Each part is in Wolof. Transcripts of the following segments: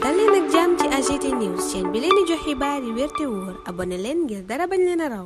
dal leen ak jàmm ci AGT News chaîne bi leen di jox xibaar yi wér te wóor abonné leen ngir dara bañ leen a raw.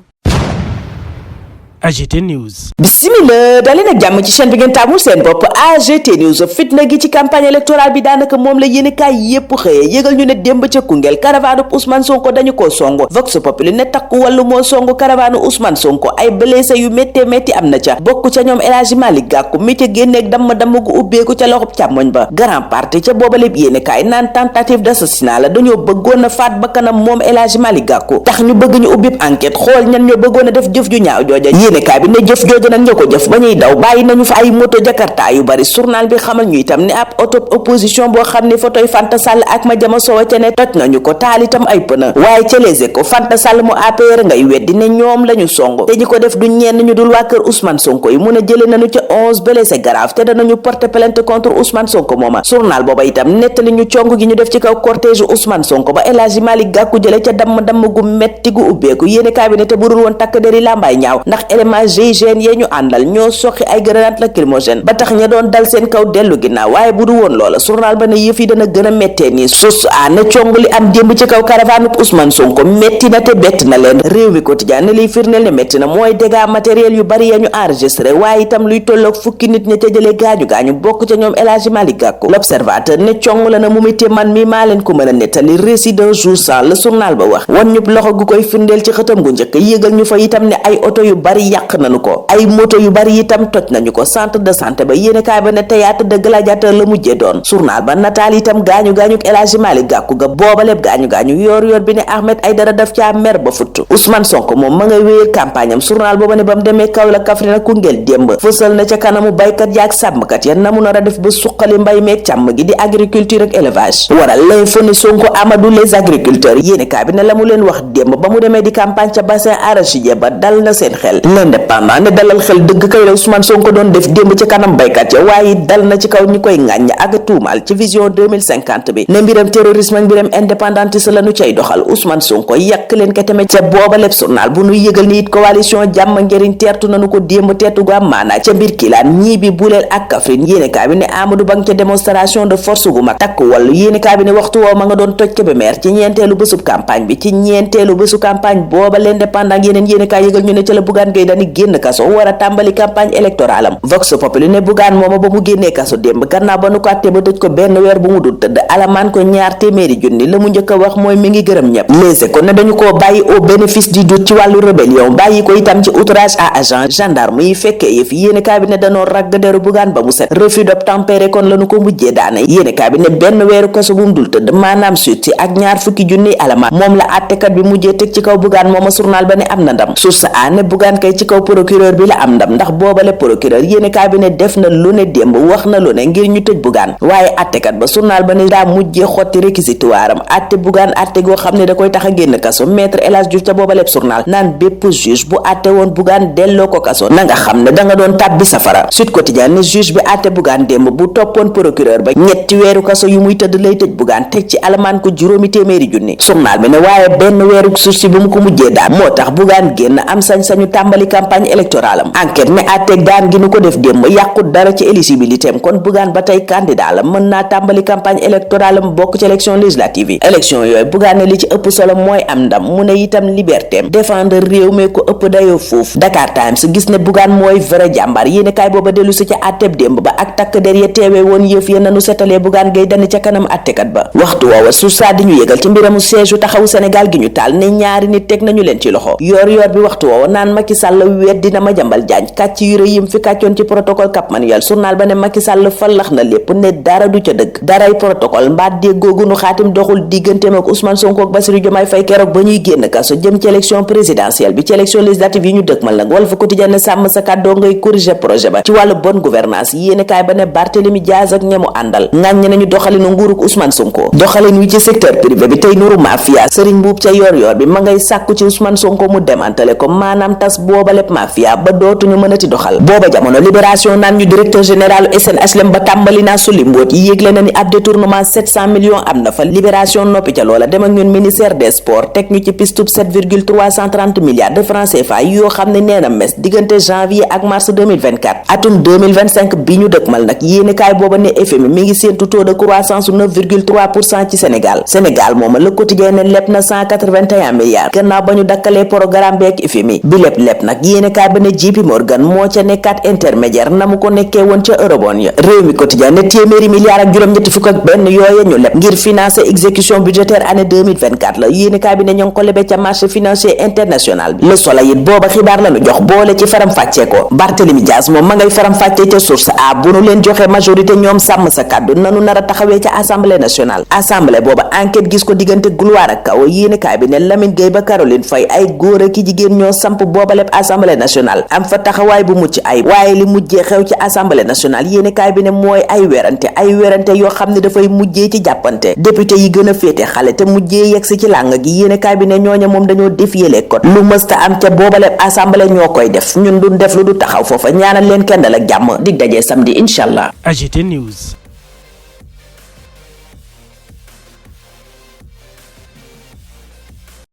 AGT News. Bismillah daleen ak jàmm ci chaîne bi ngeen taamul seen bopp AGT News. fitna gi ci campagne électorale bi daanaka moom la yéenekaay yépp xëyee yëgal ñu ne démb ca Koungheul caravane Ousmane Sonko dañu koo songo Vox Populi ne takku wàllu moo songo caravane Ousmane Sonko ay blessé yu méttee métti am na ca bokk ca ñoom El Hadji Malick Gakou mi ca génneeg damm gu ubbeeku ca loxob càmmoñ ba grand parti ca boobaleb yéenekaay naan tentative d'assassinat la dañoo bëggoon a faat bakkanam moom El Hadji Malick Gakou tax ñu bëgg ñu ubbib enquête xool ñan ñoo bëggoon a def jëf ju ñaaw jooja yéenekaay bi ne jëf jooju nag ñoo ko jëf ba ñuy daw bàyyi nañu fa ay moto jakarta yu bari journal bi xamal ñu itam ne ab auto opposition boo xam ne photoy Fanta Sall ak Madiama Sow ca ne toj nañu ko taal itam ay pëna waaye ca Les Échos Fanta Sall mu APR ngay weddi ne ñoom lañu song te ñi ko def du ñenn ñu dul waa kër Ousmane Sonko yi mun a jële nañu ca 11 blessés grave te danañu porter plainte contre Ousmane Sonko mooma journal booba itam nettali ñu cong gi ñu def ci kaw cortège Ousmane Sonko ba El Hadji Malick Gakou jële ca damm gu metti gu ubbeeku yéene cabinet te burul woon takk deri lambaay ñaaw ndax élément GIGN yee ñu àndal ñoo soxi ay grenade lacrymogène ba tax ña doon dal seen kaw dellu ginnaaw waaye bu du woon loola journal ba ne yëf yi dana gën a méttee nii sus ne cong li am démb ci kaw caravane Ousmane Sonko métti na te bett na leen réew mi quotidien ne liy firndeel ne métti na mooy dégâts matériels yu bari ya ñu enregistré waaye itam luy tolloog fukki nit ña ca jëlee gaañu bokk ca ñoom El Hadji Malick Gakou l'observateur ne cong la na mu méttee man mi maa leen ko mën a nettali récit d'un jour sans le journal ba wax wan ñu loxo gu koy firndeel ci xëtam gu njëkk yëgal ñu fa itam ne ay oto yu bari yàq nañu ko ay moto yu bari itam toj nañu ko centre de santé ba yéenekaay ba ne théâtre de gladiateur la mujjee doon journal ba nataal itam gaañu El Hadji Malick Gakou ga boobaleb gaañu yoor bi ne Ahmed Aïdara daf caa mer ba futt Ousmane Sonko moom ma ngay wéyal campagne am journal booba ne ba mu demee Kaolack Kaffrine ak Koungheul démb fësal na ca kanamu baykat yaak sàmmkat ya na mu nar a def ba suqali mbay meeg càmm gi di agriculture ak élevage waral lay foni Sonko Amadou les agriculteurs yéenekaay bi ne la mu leen wax démb ba mu demee di campagne ca bassin arachidier ba dal na seen xel l'indépendant ne dalal xel dëgg kay la Ousmane Sonko doon def démb ci kanam baykat ya waaye dal na ci kaw ñi koy ŋàññ ak tuumal ci vision 2050 bi ne mbiram terrorisme ak mbiram indépendantiste la nu cay doxal Ousmane Sonko yàq leen ka tamit ca booba lépp journal bu nu yëgal ni it coalition jàmm njëriñ teertu nanu ko démb teertu gu am maanaa ca mbir kilaan ñii bi buleel ak Kaffrine yéenekaay bi ne Amadou Ba ca démonstration de force gu mag takk wàllu yéenekaay bi ne waxtu woo ma nga doon toj Kébémer ci ñeenteelu bésub campagne bi ci ñeenteelu bésu campagne booba l'indépendant yeneen yéenekaay yëgal ñu ne ca la Bougane Gueye Dany génn kaso war a tàmbali campagne électorale am Vox Populi ne Bougane mooma ba mu génnee kaso démb gannaaw ba nu ko àttee ba tëj ko benn weer bu mu dul tëdd alamaan ko ñaar téeméeri junni la mu njëkk a wax mooy mi ngi gërëm ñëpp léegi ko ne dañu koo bàyyi au bénéfice du doute ci wàllu rébellion bàyyi ko itam ci outrage à agent gendarme yi fekkee yëf yéenekaay bi ne danoo ragg deru Bougane ba mu set refus d'obtempérer kon lañu ko mujjee daane yéenekaay bi ne benn weeru kaso bu mu dul tëdd maanaam surti ak ñaar fukki junni alamaan moom la àttekat bi mujjee teg ci kaw Bougane mooma journal ba ne am na ndam source a ne Bougane kay ci kaw procureur bi la am ndam ndax boobale procureur yéenekaay bi ne def na lu ne démb wax na lu ne ngir ñu tëj Bougane waaye attekat ba journal ba ne daa mujjee xotti réquisitoire am atte Bougane atte goo xam ne da koy tax a génn kaso maître El Hadji Diouf ca booba lépp journal naan bépp juge bu atte woon Bougane delloo ko kaso na nga xam ne da nga doon tàbbi safara Sud Quotidien ne juge bi atte Bougane démb bu toppoon procureur ba ñetti weeru kaso yu muy tëdd lay tëj Bougane teg ci alamaan ko juróomi téeméeri junni journal bi ne waaye benn weeru sursis bi mu ko mujjee daan moo tax Bougane génn am sañ-sañu tàmbali campagne électorale am enquête ne atte daan gi nu ko def démb yàqut dara ci éligibilité am kon Bougane ba tey candidat la mën naa tàmbali campagne électorale am bokk ci élection législative yi élection yooyu Bougane ne li ci ëpp solo mooy am ndam mu ne itam liberté am défendre réew mi ko ëpp dayoo foofu Dakar Times gis ne Bougane mooy vrai jàmbaar yéene kaay booba dellu si ca atteb démb ba ak takk der ya teewee woon yëf ya nanu setalee Bougane Gueye Dany ca kanam attekat ba waxtu woowa su saa di ñu yëgal ci mbiramu siège taxawu Sénégal gi ñu taal ne ñaari nit teg nañu leen ci loxo yor bi waxtu woowa naan Macky Sall weddina Madiambal Diagne kàcc yu rëy yim fi kàccoon ci protocole Cap Manuel journal ba ne Macky Sall fallax na lépp ne dara du ca dëgg daray protocole mbaat déggoogu nu xaatim doxul digganteem ak Ousmane Sonko ak Bassirou Diomaye Faye keroog ba ñuy génn kaso jëm ci élection présidentielle bi ci élection législative yi ñu dëgmal nag Walf Quotidien ne sàmm sa kàddoo ngay corriger projet ba ci wàllu bonne gouvernance yéenekaay ba ne Barthélémy Diaz ak ñemu àndal ŋàññ nañu doxalinu nguuruk Ousmane Sonko doxalin wi ci secteur privé bi tey nuru mafia Serigne Mboup ca yor bi ma ngay sàkku ci Ousmane Sonko mu démantale ko maanaam tas booba booba lépp mafia ba dootuñu mënati doxal. booba jamono Libération naan ñu directeur général SNHLM ba tàmbali naa suli mbóot yi yégle na ni ab détournement 700 millions am na fa. Libération noppi ca loola dem ak ñun ministère des sports teg ñu ci pistub 7,330 milliards de francs CFA yoo xam ne nee na mes diggante janvier ak mars 2024 atum 2025 bi ñu dëkkmal nag yéenekaay booba ne FMI mi ngi séentu taux de croissance 9,3% ci Sénégal mooma Le Quotidien ne leb na 181 milliards gannaaw ba ñu dakkalee programme beek FMI bi lépp nag yéenekaay ba ne JP Morgan moo ca nekkaat intermédiaire na mu ko nekkee woon ca eurobond ya. réew mi quotidien ne téeméeri milliards ak juróom-ñetti fukk ak benn yooye ñu leb ngir financer exécution budgétaire année 2024 la yéenekaay bi ne ñoo ngi ko lebee ca marché financier international bi. Le Soleil it booba xibaar la nu jox boole ci faram fàccee ko. Barthélémy Dias moom ma ngay faram fàccee ca source a bu nu leen joxe majorité ñoom sàmm sa kàddu nanu nar a taxawee ca assemblée nationale. assemblée booba enquête gis ko diggante gloire ak kaw yéenekaay bi ne Lamine Gueye ba Caroline Faye ay góor ak ki jigéen ñoo samp booba lépp assemblée nationale am fa taxawaay bu mucc ay waaye li mujjee xew ci assemblée nationale yéenekaay bi ne mooy ay werante yoo xam ne dafay mujjee ci jàppante député yi gën a féete xale te mujjee yegsi ci làng gi yéenekaay bi ne ñooña moom dañoo défier les codes lu mësta am ca booba lépp assemblée ñoo koy def ñun duñ def lu du taxaw foofa ñaanal leen kenn dal ak jàmm dig dajee samedi incha allah. AGT News.